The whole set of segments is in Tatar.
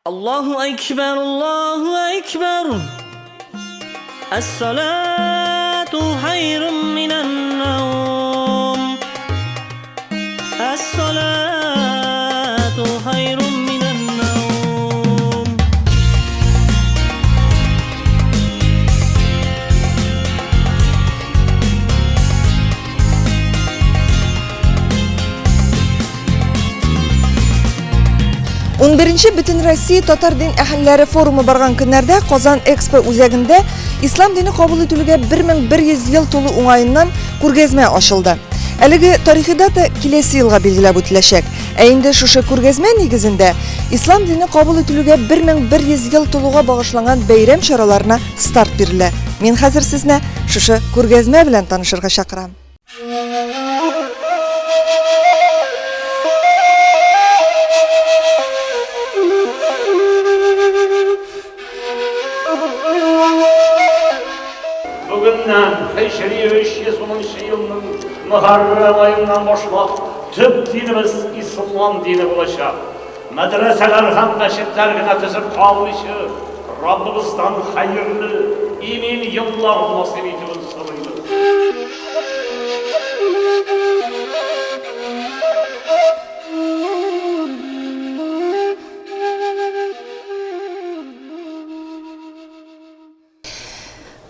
Аллаһу әкбәр, Аллаһу әкбәр. Әс-салату хайрун минән наум. Әс-салату хайрун минән наум. Унберенче Бөтенроссия татар дин әһелләре форумы барган көннәрдә Казан Экспо үзәгендә ислам дине кабул ителүгә 1100 ел тулу уңаеннан күргәзмә ачылды. Әлеге тарихи дата киләсе елга билгеләп үтеләчәк. Ә инде шушы күргәзмә нигезендә ислам дине кабул ителүгә 1100 ел тулуга багышланган бәйрәм чараларына старт бирелә. Мин хәзер сезне шушы күргәзмә белән танышырга чакырам. Бүгеннән һиҗри 310 елның Мөхәррәм аеннан башлап төп динебез ислам дине булачак. Мәдрәсәләр һәм мәчетләр генә төзеп калмыйча, Раббыбыздан хәерле, имин еллар насыйп итүен сорыйбыз.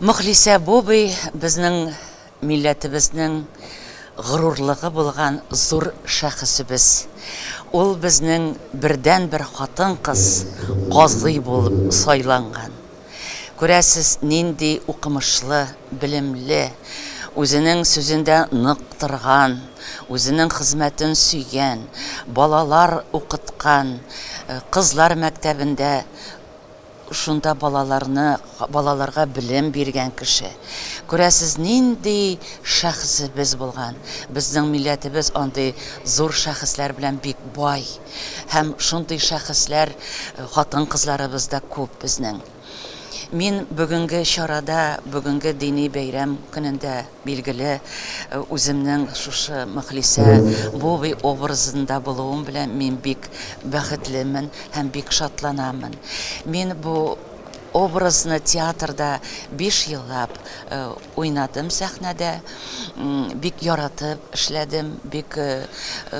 Мөхлисә Бубый безнең милләтебезнең горурлыгы булган зур шәхесебез. Ул безнең бердәнбер хатын-кыз казый булып сайланган. Күрәсез, нинди укымышлы, белемле, үзенең сүзендә нык торган, үзенең хезмәтен сөйгән, балалар укыткан, кызлар мәктәбендә Шунда балаларны, балаларга белем биргән кеше. Күрәсез, нинди шәхесебез булган. Безнең милләтебез андый зур шәхесләр белән бик бай. Һәм шундый шәхесләр, хатын-кызларыбыз да күп безнең. Мин бүгенге чарада, бүгенге дини бәйрәм көнендә, Билгеле, үземнең шушы Мөхлисә Бубый образында булуым белән мин бик бәхетлемен һәм бик шатланамын. Мин бу образны театрда биш еллап уйнадым сәхнәдә. Бик яратып эшләдем, бик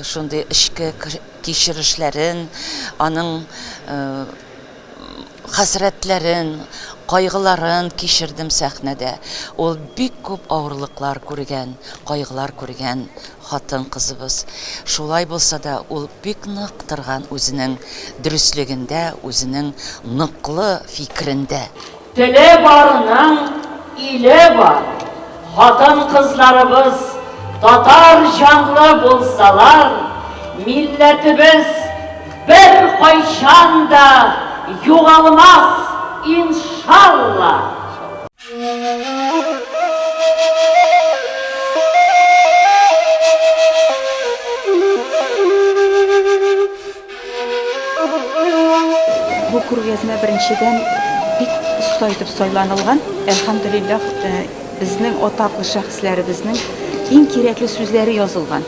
шундый эчке кичерешләрен, аның хәсрәтләрен, кайгыларын кичердем сәхнәдә. Ул бик күп авырлыклар күргән, кайгылар күргән хатын-кызыбыз. Шулай булса да, ул бик нык торган үзенең дөреслегендә, үзенең ныклы фикерендә. Теле барның иле бар. Хатын-кызларыбыз татар җанлы булсалар, милләтебез беркайчан да югалмас, иншалла! Бу күргәзмә беренчедән бик оста итеп сайланылган. Әлхәмдүлилләһ, безнең атаклы шәхесләребезнең иң кирәкле сүзләре язылган.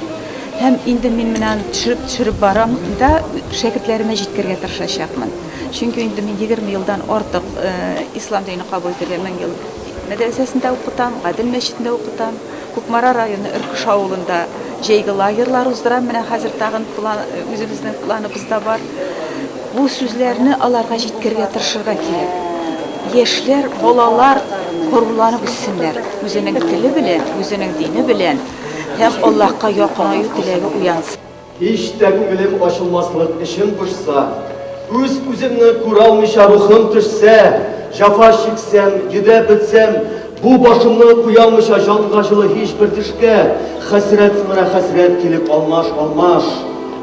Һәм инде мин менә аны төшереп-төшереп барам да шәкертләремә җиткерергә тырышачакмын. Чөнки инде мин 20 елдан артык ислам дине кабул ителгән 1000 ел мәдрәсәсендә укытам, Гадел мәчетендә укытам. Кукмара районы Өркеш авылында җәйге лагерьлар уздырам. Менә хәзер тагын план, үзебезнең планыбыз да бар. Бу сүзләрне аларга җиткерергә тырышырга кирәк. Яшьләр, балалар горурланып үссеннәр. Үзенең теле белән, үзенең дине белән һәм Аллаһка якынаю теләге уянсын. Һич тә күңелем ачылмаслык эчем пошса, Үз-үземне күралмыйча рухым төшсә, Җәфа чиксәм, йөдәп бетсәм, Бу башымны куялмыйча җанга җылы һичбер төшкә, Хәсрәт сыңара хәсрәт килеп алмаш-алмаш.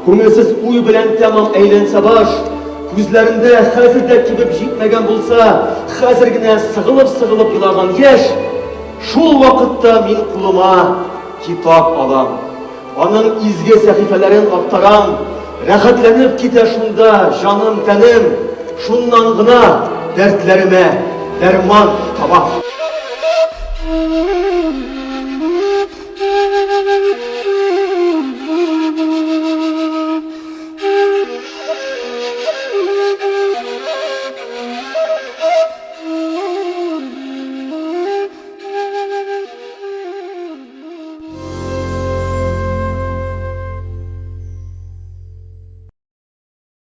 Күңелсез уй белән тәмам әйләнсә баш, Күзләремдә хәзер дә кибеп җитмәгән булса, Хәзер генә сыгылып-сыгылып елаган яшь, Шул вакытта мин кулыма китап алам. Аның изге сәхифәләрен актарам, рәхәтләнеп китә шунда җаным-тәнем, шуннан гына дәртләремә дәрман табам.